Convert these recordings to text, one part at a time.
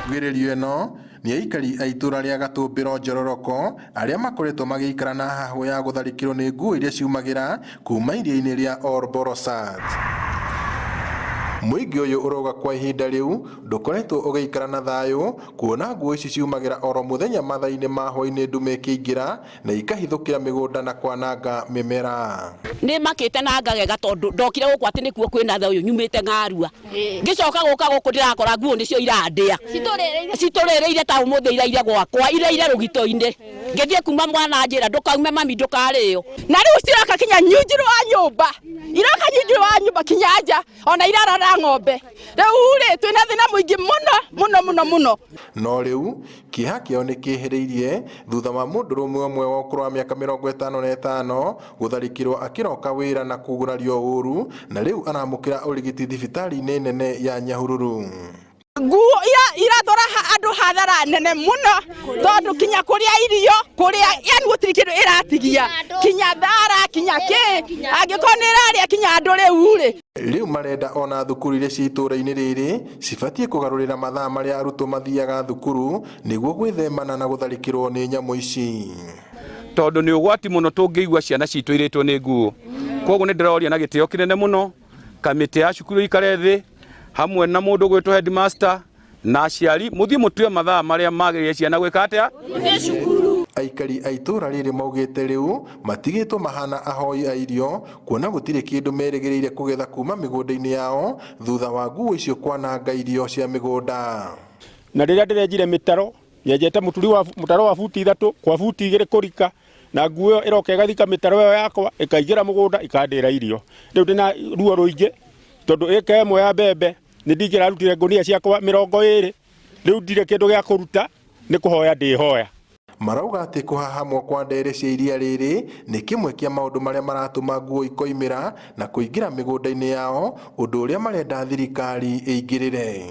Mbugĩrĩrio ĩno nĩ aikari a itũra rĩa Gatũmbĩro Njororoko arĩa makoretwo magĩikara na hahũ ya gũtharĩkĩrwo nĩ nguo iria ciumagĩra kuma iria-inĩ rĩa Ol Borosat. Mũingĩ ũyũ ũrauga kwa ihinda rĩu ndũkoretwo ũgĩikara na thayũ kuona nguo ici ciumagĩra oro mũthenya mathaa-inĩ ma hwaĩ-inĩ ndume ĩkĩingĩra na ikahithũkĩra mĩgũnda na kwananga mĩmera. Nĩ makĩte na ngagega tondũ ndokire gũkũ atĩ nĩkuo kwĩna thayũ nyumĩte ng'arua ngĩcoka gũka gũkũ ndĩrakora nguo nĩcio irandĩa citũrĩrĩire ta ũmũthĩ iraire gwakwa iraire rũgito-inĩ ngĩthiĩ kuma mwana njĩra ndũkaume mami ndũkarĩo. Na rĩu ciroka kinya nyunjirũ wa nyũmba, iroka nyunjirũ wa nyũmba kinya nja, ona irarara ng'ombe. Rĩu rĩ twĩna thĩna mũingĩ mũno mũno mũno mũno. No rĩu kĩeha kĩao nĩ kĩhĩrĩirie thutha wa mũndũrũme ũmwe wa ũkũrũ wa mĩaka 55 gũtharĩkĩrwo akĩroka wĩra na kũgurario ũru na rĩu aramũkĩra ũrigiti thibitarĩ-inĩ nene ya Nyahururu. Nguo iratwara andũ hathara nene mũno tondũ kinya kũrĩa irio kũrĩa yani gũtirĩ kĩndũ ĩratigia kinya thara kinya kĩ angĩkorwo nĩ ĩrarĩa kinya andũ rĩu rĩ. Rĩu marenda ona thukuru iria ci itũũra-inĩ rĩrĩ cibatiĩ kũgarũrĩra mathaa marĩa arutwo mathiaga thukuru nĩguo gwĩthemana na gũtharĩkĩrwo nĩ nyamũ ici. Tondũ nĩ ũgwati mũno tũngĩigua ciana citũ irĩtwo nĩ nguo. Koguo nĩ ndĩroria na gĩtĩo kĩnene mũno kamĩtĩ ya cukuru ĩikare thĩ hamwe na mũndũ gwĩtwo headmaster na aciari mũthiĩ mũtue mathaa marĩa magĩrĩire ciana gwĩka atĩa. Aikari a itũũra rĩrĩ maugĩte rĩu matigĩtwo mahana ahoi a irio kuona gũtirĩ kĩndũ merĩgĩrĩire kũgetha kuma mĩgũnda-inĩ yao thutha wa nguo icio kwananga irio cia mĩgũnda. Na rĩrĩa ndĩrenjire mĩtaro nyenjete mũturi wa mũtaro wa buti 3 kwa buti 2 kũrika, na nguo ĩyo ĩroka ĩgathika mĩtaro ĩyo yakwa ĩkaingĩra mũgũnda ĩkandĩra irio. Rĩu ndĩna ruo rũingĩ tondũ ĩka ĩmwe ya mbembe nĩ ndingĩrarutire ngũnia ciakwa 20, rĩu ndirĩ kĩndũ gĩa kũruta nĩ kũhoya ndĩhoya. Marauga atĩ kũhahamwo kwa ndere cia iria rĩrĩ nĩ kĩmwe kĩa maũndũ marĩa maratũma nguo ikoimĩra na kũingĩra mĩgũnda-inĩ yao, ũndũ ũrĩa marenda thirikari ĩingĩrĩre.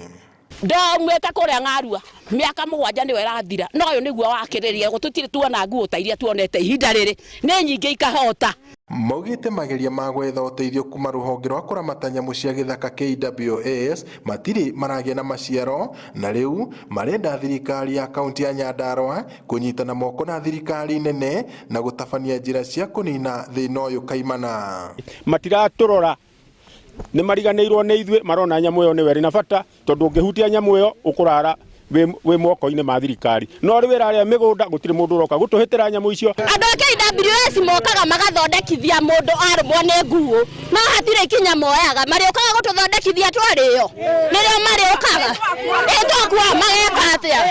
Ndaumĩte kũrĩa ng'arua mĩaka 7 nĩyo ĩrathira, no ũyũ nĩguo wakĩrĩria tũtirĩ tuona nguo ta iria tuonete ihinda rĩrĩ, nĩ nyingĩ ikahota. Maugĩte mageria ma gwetha ũteithio kuma rũhonge rwa kũramata nyamũ cia gĩthaka KWS matirĩ maragĩa na maciaro, na rĩu marenda thirikari ya kaunti ya Nyandarua kũnyitana moko na thirikari nene na gũtabania njĩra cia kũnina thĩna ũyũ kaimana. Matiratũrora, nĩ mariganĩirwo nĩ ithuĩ, marona nyamũ ĩyo nĩyo ĩrĩ na bata, tondũ ũngĩhutia nyamũ ĩyo ũkũrara wĩ moko-inĩ ma thirikari. No rĩu ĩrarĩa mĩgũnda, gũtirĩ mũndũ ũroka gũtũhĩtĩra nyamũ icio. Andũ a KWS mokaga magathondekithia mũndũ arũmwo nĩ nguo, no hatirĩ ikinya moyaga, marĩũkaga gũtũthondekithia twarĩo, nĩrĩo marĩũkaga. Ĩ twakua mageka atĩa?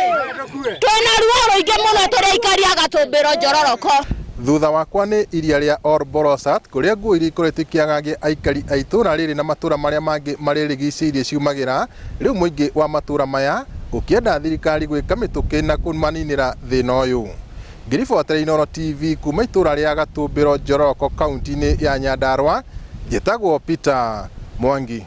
Twĩna ruo rũingĩ mũno tũrĩ aikari a Gatũmbĩro Njororoko. Thutha wakwa nĩ iria rĩa Ol Borosat kũrĩa nguo iria ikoretwo ikĩagagia aikari a itũũra rĩrĩ na matũũra marĩa mangĩ marĩrigicĩirie ciumagĩra, rĩu mũingĩ wa matũũra maya ũkĩenda thirikari gwĩka mĩtũkĩ na kũmaninĩra thĩna ũyũ. Ngĩribotera Inooro TV kuma itũũra rĩa Gatũmbĩro Njoroko kaunti-inĩ ya Nyandarua, njĩtagwo Peter Mwangi.